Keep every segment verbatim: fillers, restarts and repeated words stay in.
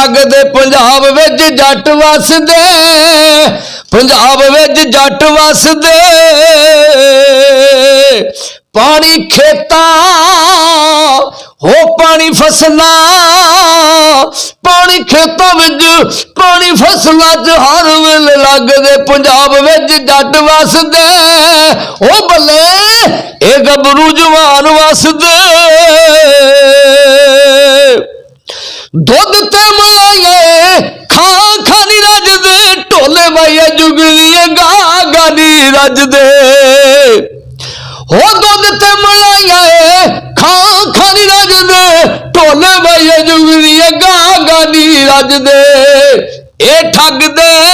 لگدے پنجاب وچ جٹ وسدے، پنجاب وچ جٹ وسدے۔ پانی کھیتاں، ہو پانی فصلاں، پانی کھیتاں وچ، پانی فصلاں چ ہر ویلے لگدے پنجاب وچ جٹ وسدے۔ او بلے، اے گبرو جوان وسدے۔ دودھ تے ملائیاں، کھا کھا نہیں رجدے، ٹولے مائیے جگلیے، گا گا نہیں رجدے۔ ہو دودھ تے ملائیاں، کھا کھا نہیں رجدے، ٹولے مائیے جگلیے، گا گا نہیں رجدے۔ اے ٹھگ دے،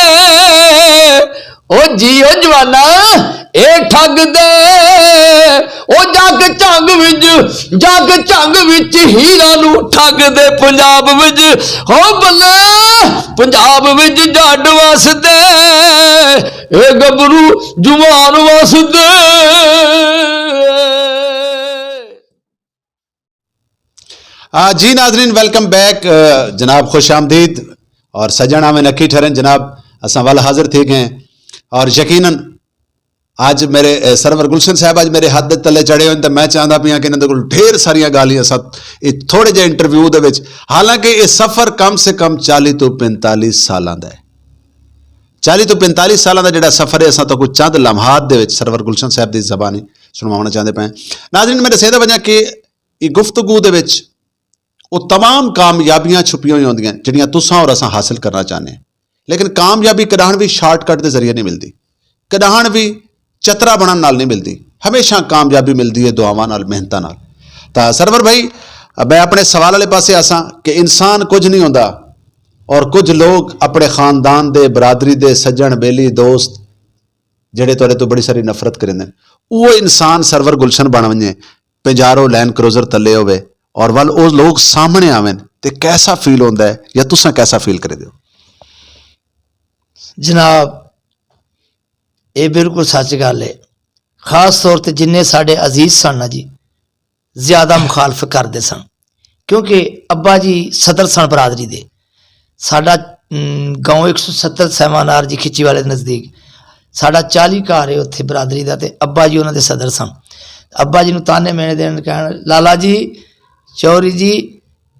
او جی او جوانا، اے ٹھگ دے، او جگ چنگ وچ، جگ چنگ وچ ہیرا نو ٹھگ دے پنجاب وچ۔ ہو بلے، پنجاب وچ جڈ وسدے، اے گبرو جوان وسدے۔ آ، جی ناظرین، ویلکم بیک۔ آ، جناب، خوش آمدید۔ اور سجن آویں نکی ٹھہرن جناب، اساں ول حاضر تھی گئے ہیں۔ اور یقیناً اج میرے، اے، سرور گلشن صاحب اج میرے ہاتھ دے تلے چڑھے ہوئے، تے میں چاہندا پیاں کہ انہاں دے کول ڈھیر ساریاں گالیاں سات، اے تھوڑے جے انٹرویو دے وچ، حالانکہ اے سفر کم سے کم چالی تو پینتالیس سالاں دا ہے۔ چالی تو پینتالیس سالاں دا جڑا سفر ہے، اساں تو کوئی چند لمحات دے وچ سرور گلشن صاحب دی زبانی سنواونا چاہندے پئے ہیں۔ ناظرین، میں دسے دا وجہ کہ اے گفتگو دے وچ او تمام کامیابیاں چھپیاں ہوئی ہوندیاں جڑیاں تساں اور اساں حاصل کرنا چاہنے ہیں۔ لیکن کامیابی کداہن بھی شارٹ کٹ دے ذریعے نہیں ملدی، کداہن بھی چترا بنن نال نہیں ملدی۔ ہمیشہ کامیابی ملدی ہے دعاواں نال، محنتاں نال۔ تا سرور بھائی، میں اپنے سوال والے پاسے آساں کہ انسان کچھ نہیں ہوندا، اور کچھ لوگ اپنے خاندان دے، برادری دے، سجن بیلی دوست جڑے تہاڈے تو بڑی ساری نفرت کریندے نے، وہ انسان سرور گلشن بن ونجے، پنجارو لینڈ کروزر تلے ہوئے، اور ول وہ لوگ سامنے آون تے کیسا فیل ہوندا ہے، یا تساں کیسا فیل کرے دیو؟ جناب، یہ بالکل سچ گل ہے۔ خاص طور تے جنہیں ساڈے عزیز سن نا جی، زیادہ مخالف کردے سن، کیونکہ ابا جی صدر سن برادری دے۔ ساڈا، ام، گاؤں ایک سو ستر سیوانار جی کھچی والے دے نزدیک، ساڈا چالی گھر ہے اتھے برادری دا، تے ابا جی انہاں دے صدر سن۔ ابا جی نوں تانے مینے دین، کہن، "لالا جی، چوری جی،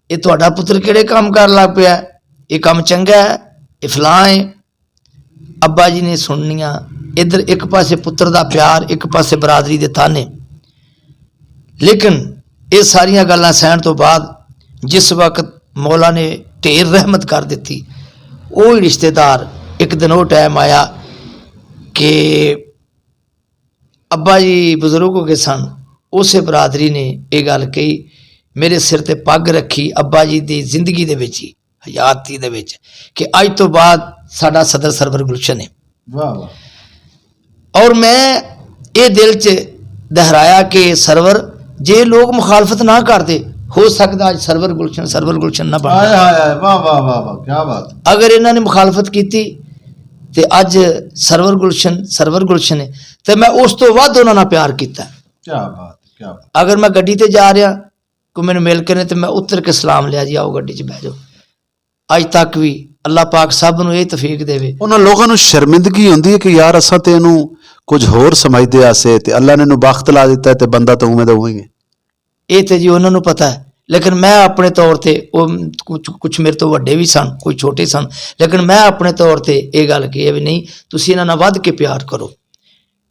یہ تہاڈا پتر کہڑے کام کر لگ پیا ہے؟ یہ کام چنگا ہے؟ یہ فلاں ہے۔" ابا جی نے سننیاں، ادھر ایک پاسے پتر دا پیار، ایک پاسے برادری دے تانے۔ لیکن یہ ساریاں گلاں سہن تو بعد جس وقت مولا نے ڈھیر رحمت کر دتی، وہی رشتہ دار، ایک دن وہ ٹائم آیا کہ ابا جی بزرگ ہو گئے سن، اسے برادری نے یہ گل کہی، میرے سر تے پگ رکھی ابا جی دی زندگی دے وچ ہی، حیاتی دے وچ، کہ اج تو بعد ساڈا صدر سرور گلشن ہے۔ واہ واہ۔ اور میں یہ دل چ دہرایا کہ سرور، جے لوگ مخالفت نہ کردے، ہو سکدا اج سرور گلشن، سرور گلشن نہ بندا۔ ہائے ہائے ہائے، واہ واہ واہ واہ، کیا بات۔ اگر انہاں نے مخالفت کیتی تے اج سرور گلشن، سرور گلشن ہے، تے میں اس تو ود انہاں نال پیار کیتا۔ کیا بات، کیا بات۔ اگر میں گڈی تے جا رہا، کوئی مینوں مل کے نے تے میں اتر کے سلام لیا جی، آؤ گڈی چ بہ جاؤ۔ اج تک بھی اللہ پاک سب نوں یہ توفیق دے۔ انہاں لوگاں نوں شرمندگی ہوندی ہے کہ یار، اساں تے اینوں کچھ ہور سمجھدے آسے تے اللہ نے اینوں بخت لا دتا ہے تے بندہ تے اوویں دا اوویں ہے۔ یہ تے جی انہاں نوں پتہ ہے، لیکن میں اپنے طور تے، او کچھ، کچھ میرے تو وڈے بھی سن، کوئی چھوٹے سن، لیکن میں اپنے طور تے یہ گل کہی ہے بھی نہیں، تسی انہاں نال ودھ کے پیار کرو۔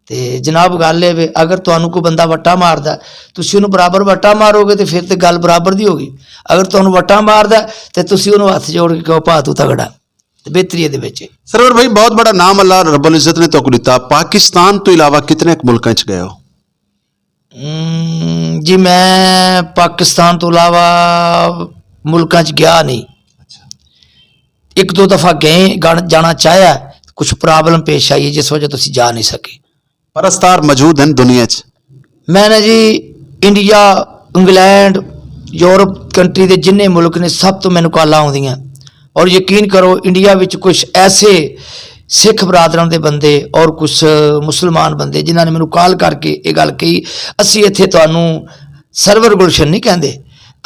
تے جناب، گل اے وے، اگر تانوں کوئی بندہ وٹا ماردا ہے، تسی اونوں برابر وٹا مارو گے تے پھر تے گل برابر دی ہوگی۔ اگر تانوں وٹا ماردا ہے تے تسی اونوں ہتھ جوڑ کے کہو، "بھا، توں تگڑا۔" تے بہتری اے دے وچ اے۔ سرور بھائی، بہت بڑا نام اللہ رب العزت نے تہاکوں دتا۔ پاکستان تو علاوہ کتنے ایک ملکاں چ گئے ہو؟ ام، جی، میں پاکستان تو علاوہ ملکاں چ گیا نہیں۔ ایک دو دفعہ گئے، گان-، جانا چاہیا، کچھ پرابلم پیش آئی ہے، جس وجہ تو اسی جا نہیں سکے۔ پرستار موجود ہیں دنیا چ۔ میں نے جی انڈیا، انگلینڈ، یورپ کنٹری دے جنہیں ملک نے، سب تو مینوں کالاں آوندیاں۔ اور یقین کرو، انڈیا وچ کچھ ایسے سکھ برادراں دے بندے اور کچھ مسلمان بندے جنہاں نے مینوں کال کر کے یہ گل کہی، "اسی ایتھے تانوں سرور گلشن نہیں کہندے،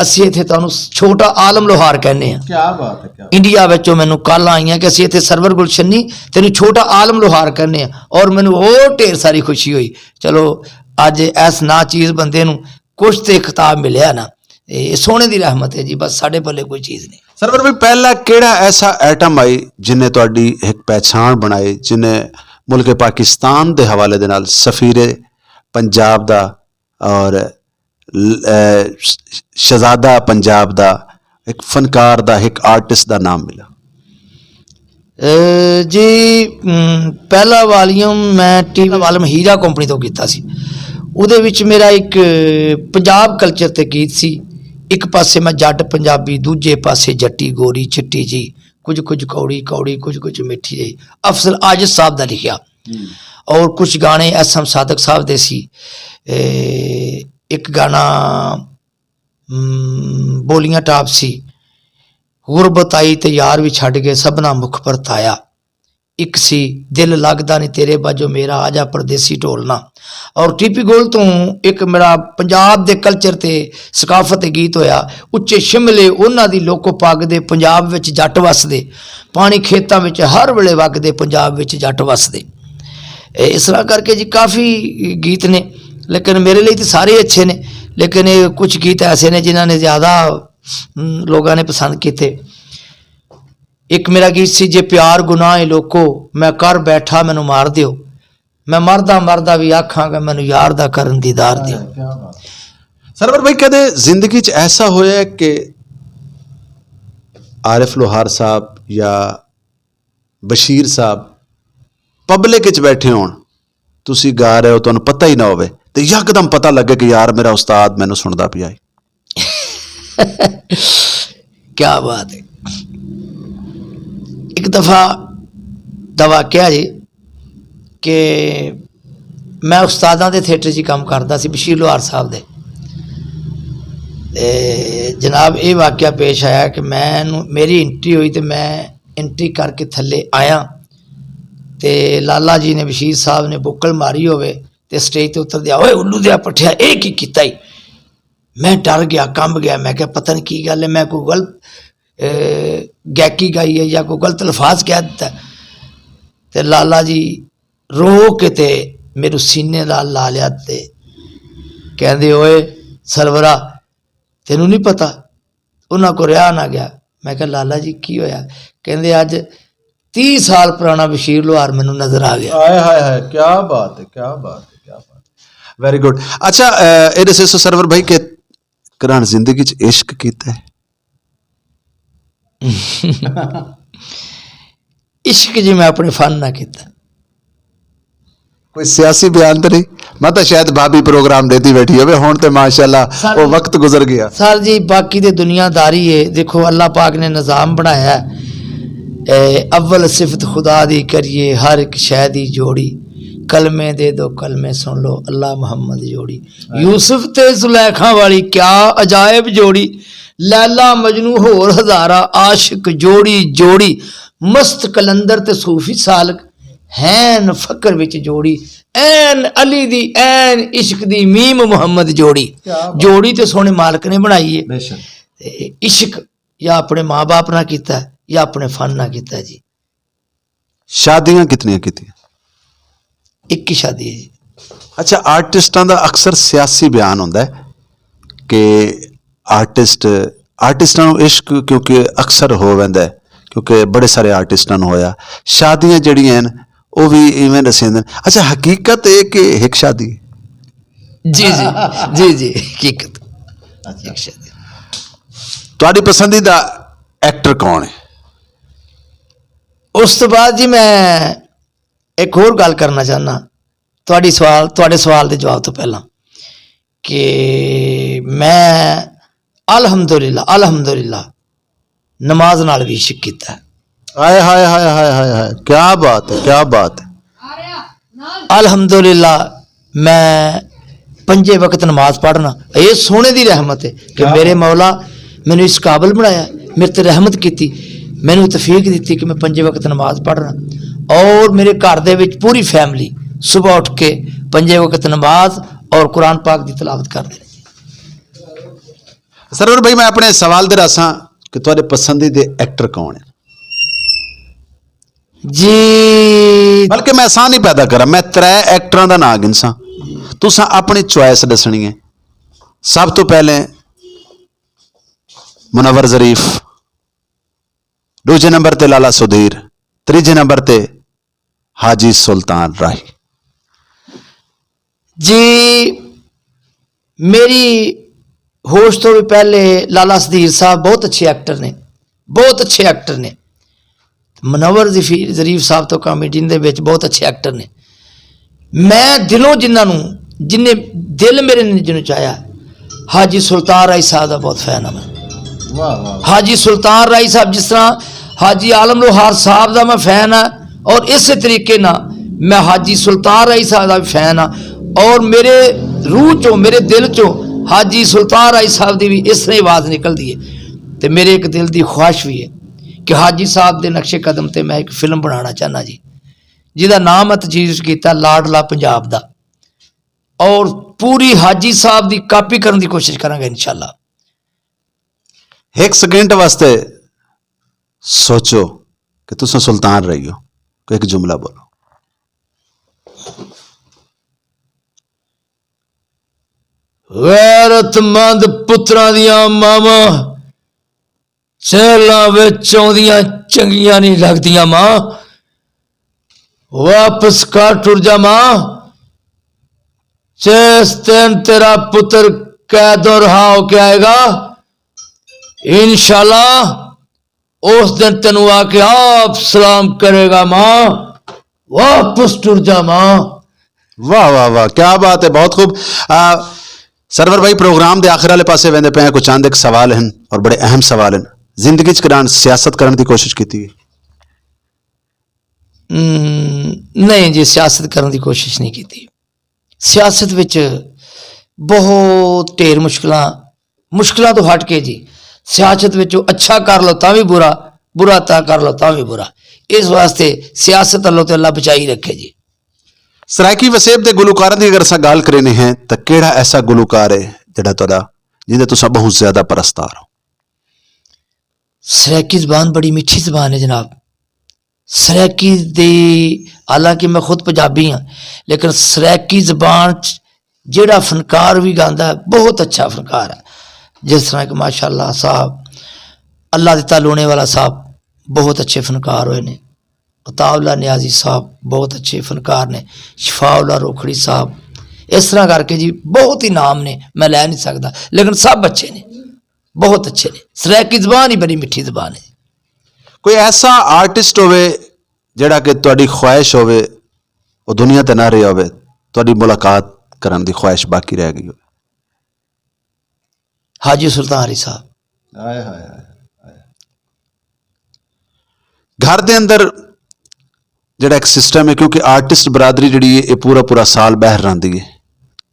اسی اتھے تانوں چھوٹا عالم لوہار کہنے آں۔ کیا بات ہے، کیا بات۔ انڈیا وچوں مینوں کالاں آئیاں کہ اسی اتھے سرور گلشن نہیں، تینوں چھوٹا عالم لوہار کہنے آں، اور مینوں ہور ڈھیر ساری خوشی ہوئی۔ چلو، اج ایس ناچیز بندے نوں کچھ تے خطاب ملیا نا، اے سونے دی رحمت ہے جی، بس ساڈے بلے کوئی چیز نہیں۔ سرور بھائی، پہلا کیڑا ایسا آئٹم آئی جن نے تہاڈی ایک پہچان بنائی، جن نے ملک پاکستان دے حوالے دے نال سفیر پنجاب دا اور ل-، اے، ش-، شہزادہ پنجاب دا، ایک فنکار دا، ایک آرٹسٹ دا نام ملا؟ اے، جی، م، پہلا والیم میں ٹی وی والم ہیرا کمپنی تو کیتا سی۔ اودے وچ میرا ایک، اے، پنجاب کلچر تے گیت سی۔ ایک پاسے میں جٹ پنجابی، دوجے پاسے جٹی گوری چٹی جی، کچھ کچھ کوڑی کوڑی، کچھ کچھ میٹھی جی، افضل عاجز صاحب دا لکھیا۔ اور کچھ گانے ایس ایم صادق صاحب دے سی۔ اے، ایک گانا، م، بولیاں ٹاپ سی، غربت آئی تے یار بھی چھڈ گئے، سبنا مکھ پرتایا۔ ایک سی، دل لگدا نہیں تیرے باجو میرا، آجا پردیسی ڈھولنا۔ اور ٹی پی گول تو ایک میرا پنجاب دے کلچر تے ثقافت تے گیت ہویا، اچے شملے انہاں دی لوکو پاگ دے، پنجاب وچ جٹ وسدے، پانی کھیتاں وچ ہر ویلے وگدے، پنجاب وچ جٹ وسدے۔ اے اس طرح کر کے جی کافی گیت نے، لیکن میرے لئی تے سارے اچھے نے، لیکن اے کچھ گیت ایسے نے جنہاں نے زیادہ، م، لوگاں نے پسند کیتے۔ ایک میرا گیت سی، "جے پیار گناہ ہے لوکو، میں کر بیٹھا، مینوں مار دیو۔" میں مردا مردا بھی آکھاں کہ مینوں یار دا کرن دیدار دیو۔ کیا بات ہے۔ سرور بھائی، کدے زندگی چ ایسا ہویا ہے کہ عارف لوہار صاحب یا بشیر صاحب پبلک وچ بیٹھے ہون، تسی گا رہے ہو، تانوں پتہ ہی نہ ہوئے، تے یکدم پتہ لگے کہ یار، میرا استاد مینوں سندا پیا ہے؟ کیا بات ہے۔ ایک دفعہ دا واقعہ جی کہ میں استاداں دے تھیٹر 'چ کم کردا سی، بشیر لوہار صاحب دے۔ تے جناب، یہ واقعہ پیش آیا کہ میں نو-، میری انٹری ہوئی تے میں انٹری کر کے تھلے آیا تے لالا جی نے، بشیر صاحب نے بکل ماری ہوئے تے سٹیج تے اتر دیا، "اوئے الو دیا پٹھیا، اے کی کیتا ای؟" میں ڈر گیا، کمب گیا، میں کہا، "پتہ نہیں کی گل ہے، میں کوئی غلط، اے، گائکی گائی ہے یا کوئی غلط الفاظ کہہ دیتا ہے۔" تے لالا جی رو کے تے میرے سینے نال لا لیا تے کہندے، "اوئے سرورا، تینوں نہیں پتا؟" انہاں کو رہا نہ گیا۔ میں کہا، "لالا جی، کی ہویا؟" کہندے، "اج تیس سال پرانا بشیر لوہار مینوں نظر آ گیا۔" ہائے، ہائے، ہائے، کیا بات ہے، کیا بات ہے، کیا بات ہے۔ Very good. اچھا، اے، اے دسے سو سرور بھائی کہ کران زندگی چ عشق کیتا ہے؟ عشق جی میں اپنے فن نہ کیتا۔ کوئی سیاسی بیان تے نہیں؟ میں تو شاید بھابی پروگرام دیتی بیٹھی ہوے، ہن تے ماشاءاللہ سر، وہ وقت گزر گیا۔ سر جی، باقی تے دنیا داری ہے۔ دیکھو، اللہ پاک نے نظام بنایا ہے۔ اے، اول صفت خدا دی کریے، ہر ایک شے دی جوڑی۔ کلمے دے دو، کلمے سن لو، اللہ محمد جوڑی۔ یوسف تے زلیخا والی کیا عجائب جوڑی۔ لیلا مجنو ہور ہزارہ عاشق جوڑی جوڑی۔ مست قلندر تے صوفی سالک ہین فقر وچ جوڑی، این علی دی، این عشق دی، میم محمد جوڑی۔ کیا بات۔ جوڑی تے سونے مالک نے بنائی ہے۔ بے شک۔ تے عشق یا اپنے ماں باپ نہ کیتا ہے یا اپنے فن نہ کیتا ہے جی۔ شادیاں کتنیاں کیتیاں؟ ایک ہی شادی ہے جی۔ اچھا، آرٹسٹاں دا اکثر سیاسی بیان ہوندا ہے کہ آرٹسٹ، آرٹسٹاں نوں عشق کیونکہ اکثر ہو ویندا ہے، کیونکہ بڑے سارے آرٹسٹاں نوں ہویا۔ شادیاں جڑیاں ہن، او وی ایویں دسیندے ہن۔ اچھا، حقیقت اے کہ ہک شادی؟ جی، جی، جی، جی، حقیقت۔ اچھا۔ ہک شادی۔ تہاڈی پسندیدہ ایکٹر کون ہے؟ اس تو بعد جی میں ایک ہور گل کرنا چاہنا، تہاڈی سوال، تہاڈے سوال دے جواب تو پہلا کہ میں الحمدللہ، الحمدللہ نماز نال بھی عشق کیتا ہے۔ ہائے، ہائے، ہائے، ہائے، ہائے، ہائے، کیا بات ہے، کیا بات ہے۔ الحمدللہ میں پنجے وقت نماز پڑھنا، یہ سونے دی رحمت ہے کہ کیا میرے بات۔ مولا مینوں اس قابل بنایا، میرے تے رحمت کیتی، مینوں توفیق دتی کہ میں پنجے وقت نماز پڑھنا، اور میرے گھر دے وچ پوری فیملی صبح اٹھ کے پنجے وقت نماز اور قرآن پاک دی تلاوت کر دے۔ سرور بھائی، میں اپنے سوال دے راساں کہ تہاڈے پسندیدہ ایکٹر کون ہے؟ جی۔ بلکہ میں آسان ہی پیدا کراں، میں ترے ایکٹراں دا ناں گنساں، تساں اپنی چوائس دسنی ہے۔ سب تو پہلے منور ظریف، دوجے نمبر تے لالا سدھیر، تیجے نمبر تے حاجی سلطان راہی۔ جی، میری ہوش تو بھی پہلے لالا سدھیر صاحب بہت اچھے ایکٹر نے، بہت اچھے ایکٹر نے۔ منور ظفی- ظریف صاحب تو کامیڈین دے وچ بہت اچھے ایکٹر نے۔ میں دلوں جنہاں نوں، جنہیں دل میرے نے جنہوں چاہیا، حاجی سلطان رائی صاحب دا بہت فین ہاں میں۔ واہ، واہ، واہ۔ حاجی سلطان رائی صاحب جس طرح حاجی عالم لوہار صاحب دا میں فین ہاں، اور اسی طریقے نال میں حاجی سلطان رائی صاحب دا بھی فین ہاں، اور میرے روح چوں، میرے دل چوں حاجی سلطان رائی صاحب دی بھی اس طرح آواز نکلدی ہے۔ تے میرے ایک دل دی خواہش بھی ہے کہ حاجی صاحب دے نقش قدم تے میں ایک فلم بنانا چاہنا جی، جس دا نام میں تجویز کیتا لاڈلا پنجاب دا، اور پوری حاجی صاحب دی کاپی کرن دی کوشش کراں گا انشاءاللہ۔ ایک سیکنڈ واسطے سوچو کہ تساں سلطان رہی ہو، کوئی ایک جملہ بولو۔ غیرت مند پتراں دیاں ماواں جیلاں وچ آوندیاں چنگیاں نہیں لگدیاں ماں۔ واپس گھر ٹر جا ماں، جس دن تیرا پتر قیدوں رہا ہو کے آئے گا، انشاءاللہ اس دن تینوں آ کے آپ سلام کرے گا ماں۔ واپس ٹر جا ماں۔ واہ، واہ، واہ، کیا بات ہے، بہت خوب۔ آ، سرور بھائی، پروگرام دے آخر والے پاسے ویندے پے ہیں، کچھ چند ایک سوال ہیں اور بڑے اہم سوال ہیں۔ زندگی چ کران سیاست کرن دی کوشش کیتی؟ ہم، نہیں جی، سیاست کرن دی کوشش نہیں کیتی۔ سیاست وچ بہت ڈھیر مشکلاں، مشکلاں تو ہٹ کے جی، سیاست وچ اچھا کر لو تاں وی برا، برا تاں کر لو تاں وی برا۔ اس واسطے سیاست اللہ تے اللہ بچائی رکھے جی۔ سرائیکی وسیب دے گلوکاراں دی اگر اساں گل کرینے ہیں تاں کیڑا ایسا گلوکار ہے جڑا تہاڈا، جیندا تساں بہت زیادہ پرستار ہو؟ سرائیکی زبان بڑی میٹھی زبان ہے جناب۔ سرائیکی دی، حالانکہ میں خود پنجابی ہاں، لیکن سرائیکی زبان چ جیڑا فنکار بھی گاندا ہے، بہت اچھا فنکار ہے۔ جس طرح کہ ماشاءاللہ صاحب، اللہ دتا لونے والا صاحب، بہت اچھے فنکار ہوئے نے۔ عطا اللہ نیازی صاحب بہت اچھے فنکار نے، شفا اللہ روکھڑی صاحب، اس طرح کر کے جی بہت ہی نام نے، میں لے نہیں سکدا، لیکن سب اچھے نے، بہت اچھے نے۔ سرائیکی زبان ہی بڑی میٹھی زبان ہے۔ کوئی ایسا آرٹسٹ ہوئے جڑا کہ تہاڈی خواہش ہوئے، وہ دنیا تے نہ رہیا ہوئے، تہاڈی ملاقات کرن دی خواہش باقی رہ گئی ہوئے؟ حاجی سلطان علی صاحب۔ ہائے، ہائے، ہائے، ہائے۔ گھر دے اندر جڑا ایک سسٹم ہے، کیونکہ آرٹسٹ برادری جڑی ہے، یہ پورا پورا سال باہر رہندی ہے،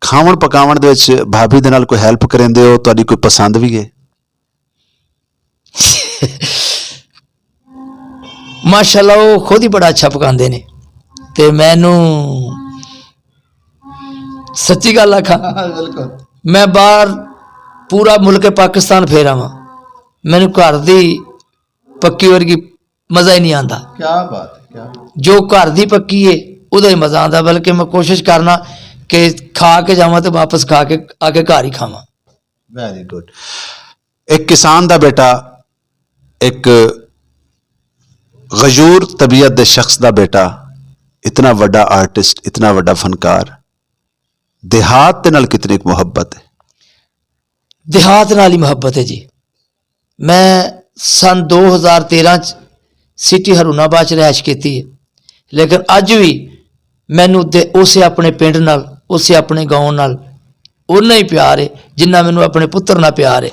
کھاون پکاون دے وچ بھابھی دے نال کوئی ہیلپ کریندے ہو، تہاڈی کوئی پسند بھی ہے؟ ماشاءاللہ، وہ خود ہی بڑا اچھا پکاندے نے۔ تے مینوں سچی گل آکھاں، بالکل۔ میں باہر پورا ملک پاکستان پھیرا واں، مینوں گھر دی پکی ورگی مزہ ہی نہیں آندا۔ کیا بات ہے، کیا بات۔ جو گھر دی پکی ہے، ادا ہی مزہ آندا، بلکہ میں کوشش کرنا کہ کھا کے جاواں تے واپس کھا کے آ کے گھر ہی کھاواں۔ Very good. ایک کسان دا بیٹا، ایک غیور طبیعت دے شخص دا بیٹا، اتنا وڈا آرٹسٹ، اتنا وڈا فنکار، دیہات دے نال کتنی ایک محبت ہے؟ دیہات نال ہی محبت ہے جی۔ میں سن دو ہزار تیرہ چ سٹی ہرون آباد چ رہائش کیتی ہے، لیکن اج بھی مینوں دے-، اسے اپنے پنڈ نال، اسے اپنے گاؤں نال اُنا ہی پیار ہے جنہ مینوں اپنے پتر نال پیار ہے۔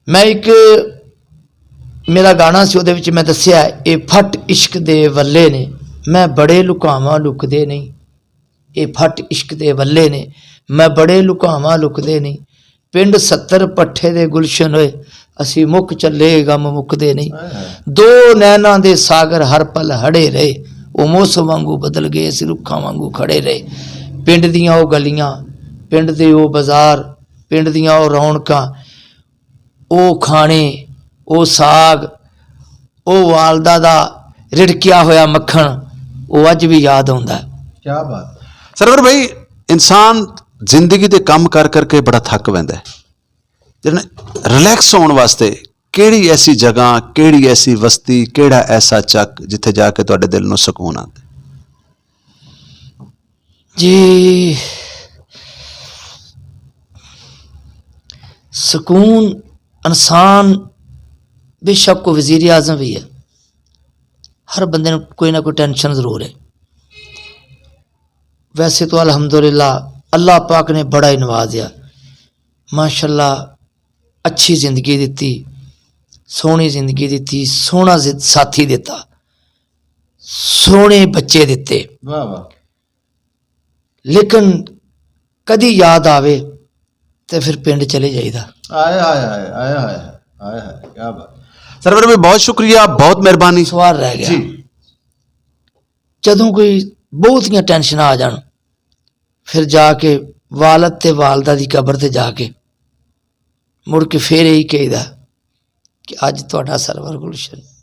میں ایک، میرا گانا سی، اودے وچ میں دسیا ہے، "اے پھٹ عشق دے ولے نے، میں بڑے لکاواں لکدے نہیں۔ اے پھٹ عشق دے ولے نے، میں بڑے لکاواں لکدے نہیں۔ پنڈ ستر پٹھے دے گلشن ہوئے، اسی مک چلے غم مکدے نہیں۔" دو نیناں دے ساگر ہر پل ہڑے رہے، او موسم وانگو بدل گئے، اسی رکھاں وانگو کھڑے رہے۔ پنڈ دیاں او گلیاں، پنڈ دے او بازار، پنڈ دیاں او رونقاں، او کھانے، او ساگ، او والدہ دا رڑکیا ہویا مکھن، او اج بھی یاد آوندا ہے۔ کیا بات۔ سرور بھائی، انسان زندگی دے کم کر کر کے بڑا تھک ویندا ہے۔ جن ریلیکس ہون واسطے کیڑی ایسی جگہ، کیڑی ایسی وستی، کیڑا ایسا چک جتھے جا کے تہاڈے دل نوں سکون آندا ہے؟ جی، سکون انسان بے شک کو وزیر اعظم بھی ہے، ہر بندے نوں کوئی نہ کوئی ٹینشن ضرور ہے۔ ویسے تو الحمدللہ اللہ پاک نے بڑا ہی نوازیا، ماشاءاللہ اچھی زندگی دتی، سوہنی زندگی دتی، سوہنا ز-، ساتھی دتا، سوہنے بچے دتے۔ واہ واہ۔ لیکن کدی یاد آوے تے پھر پنڈ چلے جائیدا۔ آئے ہائے ہائے، آئے ہائے ہائے، آئے ہائے، کیا بات۔ سرور بھائی، بہت شکریہ، بہت مہربانی۔ سوال رہ گیا۔ جی۔ جدوں کوئی بہت ہی ٹینشن آ جان، پھر جا کے والد تے والدہ دی قبر تے جا کے مڑ کے پھر یہی کہیدا کہ اج تہاڈا سرور گلشن